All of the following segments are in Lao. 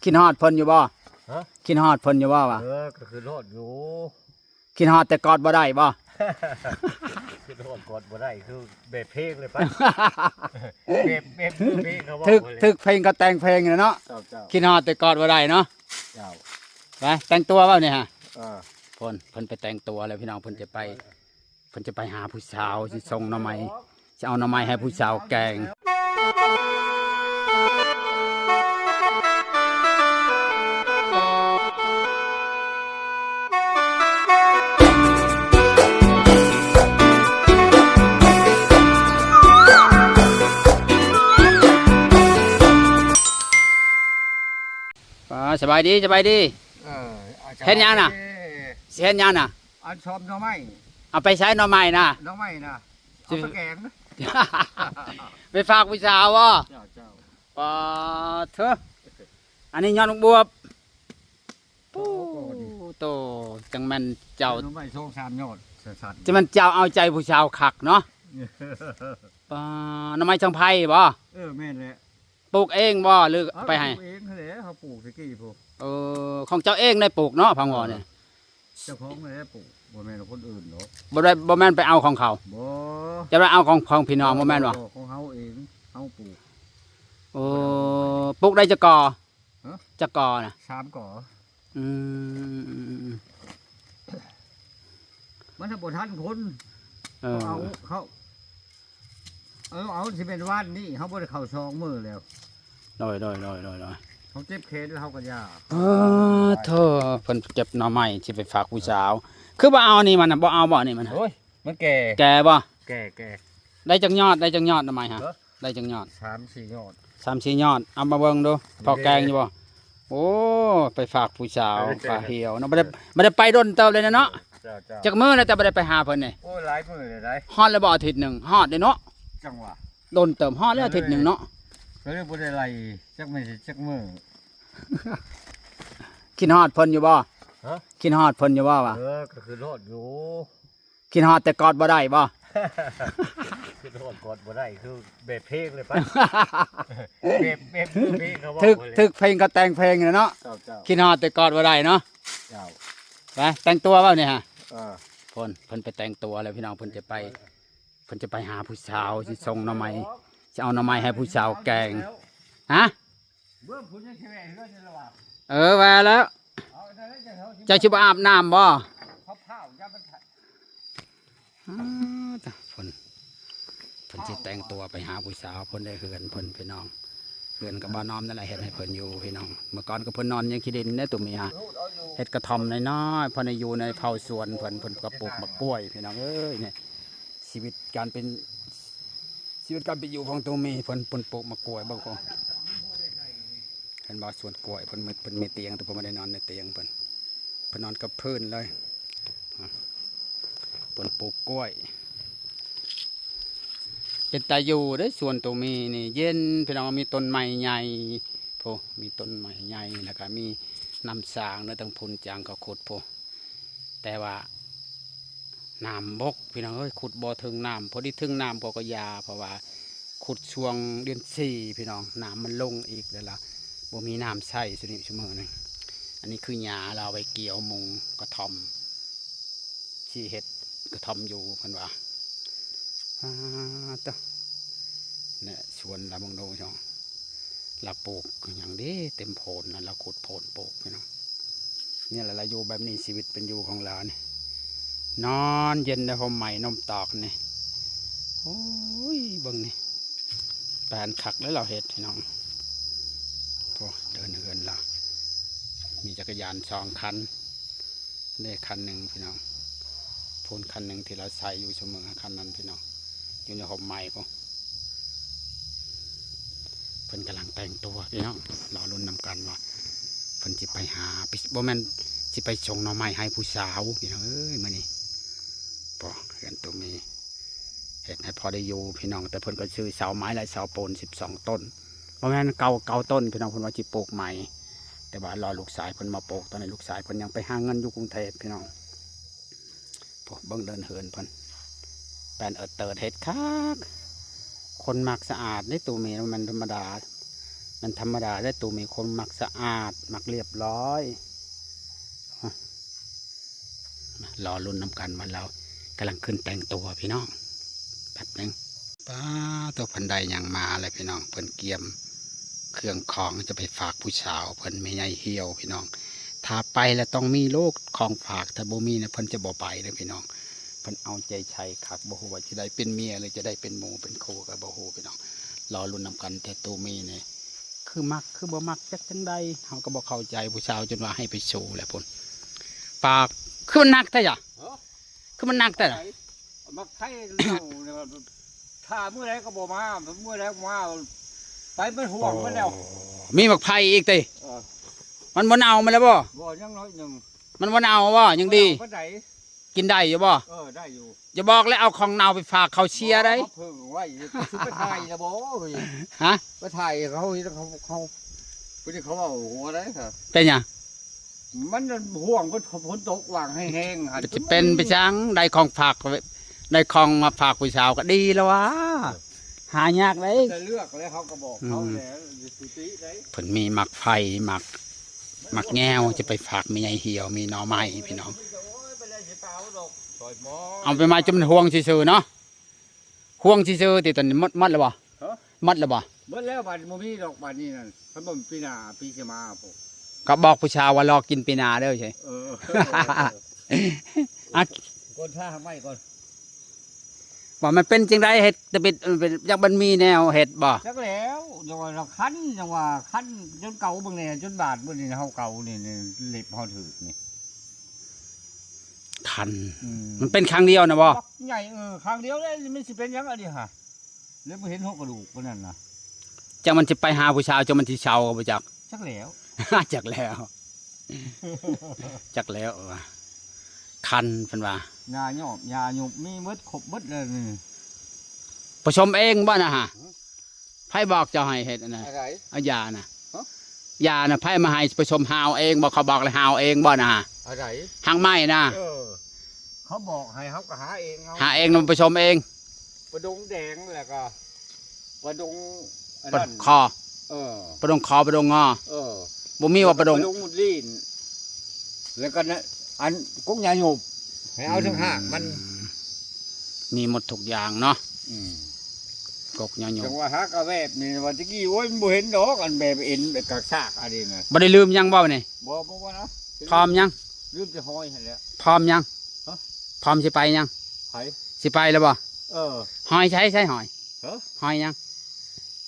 ຄິດຮອດເພິ່ນຢູ່ບໍ່? ຮະ? ຄິດຮອດເພິ່ນຢູ່ບໍ່ວະ? ເອີ ກໍຄິດຮອດຢູ່. ຄິດຮອດແຕ່ກອດບໍ່ໄດ້ບໍ່? ຄິດຮອດກອດບໍ່ໄດ້ ຄືແບບເພງເລີຍປະ ແບບ ແບບຄືເພງເຂົາເວົ້າ ຖືກ ແຫຼະ ຖືກເພງກໍແຕ່ງເພງແຫຼະເນາະ. ເຈົ້າ ເຈົ້າ ຄິດຮອດແຕ່ກອດບໍ່ໄດ້ເນາະ. ເຈົ້າ ໄປແຕ່ງຕົວເວົ້ານີ້ຮະ. ເອີ ເພິ່ນ ເພິ່ນໄປແຕ່ງຕົວແລ້ວພີ່ນ້ອງ ເພິ່ນຈະໄປ ເພິ່ນຈະໄປຫາຜູ້ສາວ ຊິສົ່ງໜໍ່ໄມ້ ຊິເອົາໜໍ່ໄມ້ໃຫ້ຜູ້ສາວແກງ. ອ່າ ສະບາຍດີ ສະບາຍດີ. ເອີ ເຮັດຫຍັງນະ? ຊິເຮັດຫຍັງນະ? ອັນຊອມໜໍ່ໄມ້. ເອົາໄປໃສໜໍ່ໄມ້ນະ? ໜໍ່ໄມ້ນະ ຊິ ເອົາໄປແກງ ໄປຝາກຜູ້ສາວບໍ່? ເຈົ້າ ເຈົ້າ. ປາດເທີ ອັນນີ້ຍອດບັກບວບ. ໂອ້ ໂຕ ຈັ່ງແມ່ນເຈົ້າ ໜໍ່ໄມ້ສອງສາມຍອດ ຊັ້ນໆ ຈັ່ງແມ່ນເຈົ້າເອົາໃຈຜູ້ສາວຄັກເນາະ. ປາດ ໜໍ່ໄມ້ທາງໄພບໍ່? ເອີ ແມ່ນແຫຼະ. ປູກເອງບໍ່ ຫຼື ເອົາ ໄປໃຫ້? ປູກເອງຫັ້ນແຫຼະ ເຮົາປູກແຕ່ກີ້ພຸ້ນ. ເອີ ຂອງເຈົ້າເອງໄດ້ປູກເນາະ ພັງວໍນີ້. ເຈົ້າຂອງແຫຼະປູກ ບໍ່ແມ່ນຄົນອື່ນດອກ. ບໍ່ໄດ້ ບໍ່ແມ່ນໄປເອົາຂອງເຂົາ? ບໍ່. ຈະໄດ້ເອົາຂອງ ຂອງພີ່ນ້ອງ ບໍ່ແມ່ນບໍ່? ຂອງເຮົາເອງ ເຮົາປູກ. ໂອ້ ປູກໄດ້ຈັກກໍ? ຮະ? ຈັກກໍນະ? ສາມກໍ. ອືມ ມັນບໍ່ທັນຄົນ. ເອີ ເຂົາເອົາ ເຂົາ ເອີ ເອົາ ຊິແມ່ນວານນີ້ ເຮົາບໍ່ໄດ້ເຂົ້າສອງມື້ແລ້ວ. ໂດຍ ໂດຍ ໂດຍ ໂດຍ ໂດຍ. ເຮົາເຈັບແຂນແລ້ວເຮົາກໍຢ່າ. ເອີ ໂທ້ ເພິ່ນເກັບໜໍ່ໄມ້ຊິໄປຝາກຜູ້ສາວ. ຄືບໍ່ເອົານີ້ມັນນະ ບໍ່ເອົາບໍ່ນີ້ມັນນະ? ໂອ້ຍ ມັນແກ່. ແກ່ບໍ່? ແກ່ ແກ່. ໄດ້ຈັກຍອດ ໄດ້ຈັກຍອດໜໍ່ໄມ້ຫະ? ຮະ? ໄດ້ຈັກຍອດ? ສາມສີ່ຍອດ. ສາມສີ່ຍອດ ເອົາມາເບິ່ງດູ ພໍແກງຢູ່ບໍ່? ໂອ້ ໄປຝາກຜູ້ສາວ ເອີ ຝາກຫຽວເນາະ. ບໍ່ໄດ້ ບໍ່ໄດ້ໄປດົນເຕີບເລີຍນະເນາະ. ເຈົ້າ ເຈົ້າ. ຈັກມື້ແລ້ວແຕ່ບໍ່ໄດ້ໄປຫາເພິ່ນນີ້? ໂອ້ ຫຼາຍມື້ແລ້ວໃດ໋. ຮອດແລ້ວບໍ່ອາທິດໜຶ່ງ? ຮອດເດ້ເນາະ. ຈັ່ງຫວະ ດົນເຕີບ ຮອດແລ້ວອາທິດໜຶ່ງເນາະ. ກໍເລີຍບໍ່ໄດ້ໄລ່ຈັກແມ່ນຊິຈັກມື້. ຄິດຮອດເພິ່ນຢູ່ບໍ່? ຮະ? ຄິດຮອດເພິ່ນຢູ່ບໍ່ວະ? ເອີ ກໍຄິດຮອດຢູ່. ຄິດຮອດແຕ່ກອດບໍ່ໄດ້ບໍ່? ຄິດຮອດກອດບໍ່ໄດ້ ຄືແບບເພງເລີຍປະ ແບບ ແບບຄືເພງເຂົາເວົ້າ ຖືກ ແຫຼະ ຖືກເພງກໍແຕ່ງເພງແຫຼະເນາະ. ເຈົ້າ ເຈົ້າ. ຄິດຮອດແຕ່ກອດບໍ່ໄດ້ເນາະ. ເຈົ້າ. ໄປແຕ່ງຕົວເວົ້ານີ້ຫະ. ເອີ ເພິ່ນ ເພິ່ນໄປແຕ່ງຕົວແລ້ວພີ່ນ້ອງ ເພິ່ນຈະໄປ ເພິ່ນຈະໄປຫາຜູ້ສາວ ຊິສົ່ງໜໍ່ໄມ້ ຊິເອົາໜໍ່ໄມ້ໃຫ້ຜູ້ສາວແກງ. ຮະ? ເບື້ອງພຸ້ນຍັງຊິແວ່ເຮືອນຢູ່ລະຫວ່າງ. ເອີ ວ່າແລ້ວ. ເຈົ້າຊິບໍ່ອາບນ້ຳບໍ່? ເຂົາພ້າວຢ່າມັນ ອາ ເພິ່ນ ເພິ່ນຊິແຕ່ງຕົວໄປຫາຜູ້ສາວເພິ່ນ ໄດ້ເຮືອນເພິ່ນພີ່ນ້ອງ. ເຮືອນກັບບ່າວນ້ອມນັ້ນແຫຼະເຮັດໃຫ້ເພິ່ນຢູ່ພີ່ນ້ອງ. ເມື່ອກ່ອນກໍເພິ່ນນອນຢູ່ຂີ້ດິນເດ້ ຕຸມມີຫາ ເຮັດກະທ່ອມນ້ອຍໆ ພໍໄດ້ຢູ່ໃນເຜົາສວນເພິ່ນ. ເພິ່ນກໍປູກໝາກກ້ວຍພີ່ນ້ອງເອີຍ. ນີ້ຊີວິດການເປັນ ຊີວິດການເປັນຢູ່ຂອງຕູມີ ເພິ່ນ ເພິ່ນປູກໝາກກ້ວຍເບິ່ງພຸ້ນ ເຫັນບໍ່? ສວນກ້ວຍເພິ່ນ ເພິ່ນມີຕຽງ ແຕ່ເພິ່ນບໍ່ໄດ້ນອນໃນຕຽງເພິ່ນ ເພິ່ນນອນກັບພື້ນເລີຍ. ເພິ່ນປູກກ້ວຍ ເປັນຕາຢູ່ເດ້. ສວນຕູມີນີ້ເຢັນພີ່ນ້ອງ ມີຕົ້ນໄມ້ໃຫຍ່ພຸ້ນ ມີຕົ້ນໄມ້ໃຫຍ່ ແລ້ວກໍມີນ້ຳສ້າງເດີ ທາງພຸ້ນຈາງເຂົາຂຸດພຸ້ນ. ແຕ່ວ່ານ້ຳບົກພີ່ນ້ອງເອີຍ ຂຸດບໍ່ເຖິງນ້ຳ ພໍດີເຖິງນ້ຳເຂົາກໍຢ່າ ເພາະວ່າຂຸດຊ່ວງເດືອນສີ່ພີ່ນ້ອງ ນ້ຳມັນລົງອີກ ແລ້ວລະບໍ່ມີນ້ຳໃຊ້ຊຸມື້ ຊຸມື້ນີ້. ອັນນີ້ຄືຫຍ້າລາວໄວ້ກ່ຽວມຸງກະທ່ອມ ຊິເຮັດກະທ່ອມຢູ່ເພິ່ນວ່າ. ອາ ຕະ ແນະ ສວນລາວເບິ່ງດູພີ່ນ້ອງ ລາວປູກຫຍັງເດ້ ເຕັມໂພນນະ ລາວຂຸດໂພນປູກພີ່ນ້ອງ. ນີ້ແຫຼະ ລາວຢູ່ແບບນີ້ ຊີວິດເປັນຢູ່ຂອງລາວນີ້ ນອນເຢັນໃນຮົ່ມໄມ້ຮົ່ມຕອກນີ້. ໂອ້ຍ ເບິ່ງນີ້ ແປນຄັກເດ້ລາວເຮັດພີ່ນ້ອງ. ໂອ້ ເດີ່ນເຮືອນລາວ ມີຈັກກະຍານສອງຄັນ ນີ້ຄັນໜຶ່ງພີ່ນ້ອງ ພຸ້ນຄັນໜຶ່ງທີ່ລາວໃຊ້ຢູ່ຊຸມື້ ຄັນນັ້ນພີ່ນ້ອງ ຢູ່ໃນຮົ່ມໄມ້ພຸ້ນ. ເພິ່ນກຳລັງແຕ່ງຕົວພີ່ນ້ອງ ລໍລຸ້ນນຳກັນວ່າເພິ່ນຊິໄປຫາ ບໍ່ແມ່ນ ຊິໄປສົ່ງໜໍ່ໄມ້ໃຫ້ຜູ້ສາວພີ່ນ້ອງເອີຍ ມື້ນີ້. ພໍ ເຮືອນຕູມີ ເຮັດໃຫ້ພໍໄດ້ຢູ່ພີ່ນ້ອງ ແຕ່ເພິ່ນກໍຊື້ເສົາໄມ້ ແລະ ເສົາໂປນສິບສອງຕົ້ນ ບໍ່ແມ່ນ ເກົ້າ ເກົ້າຕົ້ນພີ່ນ້ອງ ເພິ່ນວ່າຊິປູກໃໝ່ ແຕ່ວ່າລໍລູກຊາຍເພິ່ນມາປູກ. ຕອນນີ້ລູກຊາຍເພິ່ນຍັງໄປຫາເງິນຢູ່ກຸງເທບພີ່ນ້ອງ. ໂອ້ ເບິ່ງເດີ່ນເຮືອນເພິ່ນ ແປນເອີດເຕີດ ເຮັດຄັກ. ຄົນມັກສະອາດເດ້ ຕູມີ ບໍ່ແມ່ນທຳມະດາ. ມັນທຳມະດາເດ້ ຕູມີຄົນມັກສະອາດ ມັກລຽບລ້ອຍ. ມາລໍລຸ້ນນຳກັນວ່າລາວກຳລັງຂຶ້ນແຕ່ງຕົວພີ່ນ້ອງ. ແປັບໜຶ່ງ. ປ້າໂຕ ເພິ່ນໄດ້ຫຍັງມາແລ້ວພີ່ນ້ອງ. ເພິ່ນກຽມເຄື່ອງຂອງຈະໄປຝາກຜູ້ສາວເພິ່ນ ແມ່ໃຫຍ່ຫ່ຽວພີ່ນ້ອງ. ຖ້າໄປແລ້ວຕ້ອງມີໂລດຂອງຝາກ, ຖ້າບໍ່ມີນະເພິ່ນຈະບໍ່ໄປເດ້ພີ່ນ້ອງ. ເພິ່ນເອົາໃຈໃສ່ຄັກ, ບໍ່ຮູ້ວ່າຈະໄດ້ເປັນເມຍ ຫຼື ຈະໄດ້ເປັນໝູ່ເປັນຄູ່ກໍບໍ່ຮູ້ພີ່ນ້ອງ. ລໍລຸ້ນນຳກັນ. ແຕ່ຕູມີນີ້ ຄືມັກຄືບໍ່ມັກຈັກຈັ່ງໃດ ເຮົາກໍບໍ່ເຂົ້າໃຈ. ຜູ້ສາວຈົນວ່າໃຫ້ໄປໂຊແລ້ວພຸ້ນ. ປາກ ຄືມັນໜັກແທ້ຫວະ? ຮະ? ຄືມັນໜັກແທ້ລະ? ໝາກໄຜ່ເນົ່ານີ້ ຖ້າມື້ໃດກໍບໍ່ມາ, ມື້ໃດມາ ໄປມັນຫ່ວງມັນແລ້ວ. ໂອ້ ມີໝາກໄຜ່ອີກຕິ? ເອີ ມັນບໍ່ເນົ່າມັນແລ້ວບໍ່? ບໍ່ ຍັງໜ້ອຍໜຶ່ງ. ມັນບໍ່ເນົ່າບໍ່? ຍັງດີ. ບໍ່ເນົ່າປານໃດ. ກິນໄດ້ຢູ່ບໍ່? ເອີ ໄດ້ຢູ່. ຢ່າບອກແລ້ວເອົາຂອງເນົ່າໄປຝາກເຂົາເສຍໄດ໋. ເອົາເຜິ້ງໄວ້ ຊິໄປຖ່າຍລະບໍ່? ຮະ? ໄປຖ່າຍເຂົາ ເຂົາ ເຂົາ ຜູ້ທີ່ເຂົາເວົ້າຫົວໄດ້. ເປັນຫຍັງ? ມັນຫ່ວງ ມັນຝົນຕົກຫວ່າງແຮງໆ ຫັ້ນ. ຈະເປັນໄປຈັ່ງ ໄດ້ຂອງຝາກ ໄດ້ຂອງມາຝາກຜູ້ສາວກໍດີແລ້ວຫວາ. ເອີ ຫາຍາກເດ້. ຈະເລືອກແລ້ວ ເຮົາກໍບອກເຂົາແລ້ວ ອືມ ຢູ່ທີ່ຕິໄດ້. ເພິ່ນມີໝາກໄຜ່ ໝາກ ໝາກແງວ ຈະໄປຝາກແມ່ໃຫຍ່ຫ່ຽວ. ມີໜໍ່ໄມ້ພີ່ນ້ອງ. ໂອ້ຍ ໄປແລ້ວຊິເປົ່າດອກ ຊ່ອຍໝໍ ເອົາໄປມາຈົນມັນຫ່ວງຊື່ໆເນາະ. ຫ່ວງຊື່ໆຕິ. ຕອນນີ້ໝົດ ໝົດແລ້ວບໍ່? ຮະ? ໝົດແລ້ວບໍ່? ໝົດແລ້ວ. ບາດບໍ່ມີດອກ ບາດນີ້ນັ້ນ. ຄັນບໍ່ປີໜ້າ ປີຊິມາພຸ້ນ. ກໍບອກຜູ້ສາວວ່າລໍກິນປີໜ້າເດີ. ເອີ ອ່ະ ກ່ອນ ຖ້າໃໝ່ກ່ອນ. ວ່າມັນເປັນຈັ່ງໃດ ເຮັດແຕ່ເປັນ ເປັນ ຈັກມັນມີແນວເຮັດບໍ່? ຈັກແລ້ວ. ຈັ່ງວ່າຄັນ ຈັ່ງວ່າຄັນຈົນເກົາເບິ່ງແດ່ ຈົນບາດເບິ່ງນີ້ ເຮົາເກົານີ້ ນີ້ ເລັບເຮົາຖືກນີ້ ຄັນ. ອືມ ມັນເປັນຄັ້ງດຽວນະບໍ່? ບັກໃຫຍ່ ເອີ ຄັ້ງດຽວເດ້. ມັນຊິເປັນຫຍັງອັນນີ້ຫະ? ແລ້ວບໍ່ເຫັນຫົວກະດູກປານນັ້ນນະ. ຈັກມັນຊິໄປຫາຜູ້ສາວ ຈັກມັນຊິເຊົາກໍບໍ່ຈັກ. ຈັກແລ້ວ ຈັກແລ້ວ ຈັກແລ້ວວ່າ ຄັນເພິ່ນວ່າ. ຢາຫຍອບ ຢາຫຍຸບ ມີໝົດ ຄົບໝົດແລ້ວນີ້. ປະສົມເອງບໍ່ນະຫະ? ຫື? ໃຜບອກເຈົ້າໃຫ້ເຮັດອັນນັ້ນ? ອາໃດ? ເອົາຢານະ. ຮະ? ຢານະ ໃຜມາໃຫ້ປະສົມ ຫາວເອງບໍ່? ເຂົາບອກແລ້ວ ຫາວເອງບໍ່ນະຫະ? ອາໃດ? ຮາກໄມ້ນະ. ເອີ ເຂົາບອກໃຫ້ ເຮົາກໍຫາເອງເອົາ. ຫາເອງນະ ປະສົມເອງ. ປາດົງແດງ ແລ້ວກໍປາດົງ ປາດົງ ອັນນັ້ນ ຄໍ. ເອີ ປາດົງຄໍ ປາດົງງໍ. ເອີ ບໍ່ມີວ່າປາດົງ ປາດົງມຸດລີນ ແລ້ວກໍນະ ອັນກົກຫຍ້າຫຍຸບ ໃຫ້ເອົາເທິງຮາກມັນ. ອືມ ມີໝົດທຸກຢ່າງເນາະ. ອືມ ກົກຫຍ້າຫຍຸບ. ຈັ່ງວ່າຫາກະແວບນີ້ ວ່າແຕ່ກີ້ ໂອ້ຍ ມັນບໍ່ເຫັນດອກ ອັນແບບເອັນ ແບບກາກຊາກອັນນີ້ນະ. ບໍ່ໄດ້ລືມຫຍັງບໍ່ນີ້? ບໍ່ ບໍ່ ບໍ່ນະ. ພ້ອມຍັງ? ລືມແຕ່ຫອຍຫັ້ນແຫຼະ. ພ້ອມຍັງ? ຮະ? ພ້ອມຊິໄປຍັງ? ໃຜ? ຊິໄປແລ້ວບໍ່? ເອີ ຫອຍໃສ ໃສຫອຍ? ຮະ? ຫອຍຍັງ?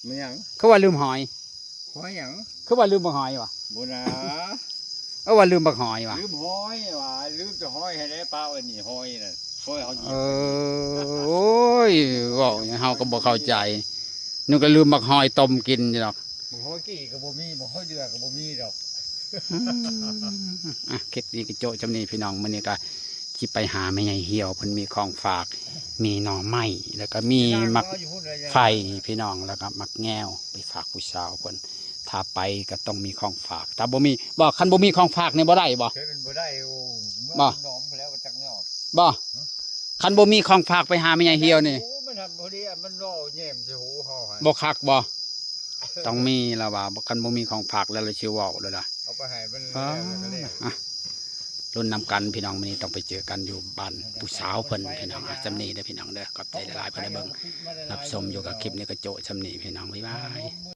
ແມ່ນຫຍັງ? ຄືວ່າລືມຫອຍ? ຫອຍຫຍັງ? ຄືວ່າລືມບັກຫອຍຫວາ? ບໍ່ນາ. ເອີ ວ່າລືມບັກຫອຍຫວາ? ລືມຫອຍຫວາ? ລືມແຕ່ຫອຍຫັ້ນແຫຼະ ປາໄວ້ນີ້ ຫອຍນັ້ນ ຫອຍເຮົາຫຍິບ. ເອີ ໂອ້ຍ ເວົ້າຫຍັງເຮົາກໍບໍ່ເຂົ້າໃຈ. ນຶກວ່າລືມບັກຫອຍຕົ້ມກິນຢູ່ດອກ. ບັກຫອຍກີ່ກໍບໍ່ມີ ບັກຫອຍເດືອກໍບໍ່ມີດອກ. ອືມ ອ່ະ ຄລິບນີ້ກໍໂຈະຊ່ຳນີ້ພີ່ນ້ອງ. ມື້ນີ້ກໍຊິໄປຫາແມ່ໃຫຍ່ຫ່ຽວ ເພິ່ນມີຂອງຝາກ ມີໜໍ່ໄມ້ ແລ້ວກໍມີໝາກໄຟພີ່ນ້ອງ ແລ້ວກໍໝາກແງວ ໄປຝາກຜູ້ສາວເພິ່ນ. ຖ້າໄປກໍຕ້ອງມີຂອງຝາກ ຖ້າບໍ່ມີ ບໍ່ ຄັນບໍ່ມີຂອງຝາກນີ້ບໍ່ໄດ້ບໍ່? ເຮັດມັນບໍ່ໄດ້. ໂອ້ ເມືອງ ບໍ່ ໜອມແລ້ວກໍຈັກຍອດ ບໍ່? ຄັນບໍ່ມີຂອງຝາກໄປຫາແມ່ໃຫຍ່ຫ່ຽວນີ້ ໂອ້ ມັນຫັ້ນພໍດີ ມັນລໍແຍມໃສ່ຫູເຮົາຫັ້ນ ບໍ່ຄັກບໍ່? ຕ້ອງມີລະວ່າ ຄັນບໍ່ມີຂອງຝາກແລ້ວລະຊິເວົ້າແລ້ວລະ. ເອົາໄປໃຫ້ມັນ ອ່າ ແລ້ວກໍແລ້ວ ອ່ະ ລຸ້ນນຳກັນພີ່ນ້ອງ. ມື້ນີ້ຕ້ອງໄປເຈີກັນຢູ່ບ້ານຜູ້ສາວເພິ່ນພີ່ນ້ອງ. ອ່ະ ຊ່ຳນີ້ເດີພີ່ນ້ອງເດີ ຂອບໃຈຫຼາຍໆ ເພິ່ນໄດ້ເບິ່ງຮັບຊົມຢູ່ກັບຄລິບນີ້ ກໍໂຈະຊ່ຳນີ້ພີ່ນ້ອງ ບາຍບາຍ.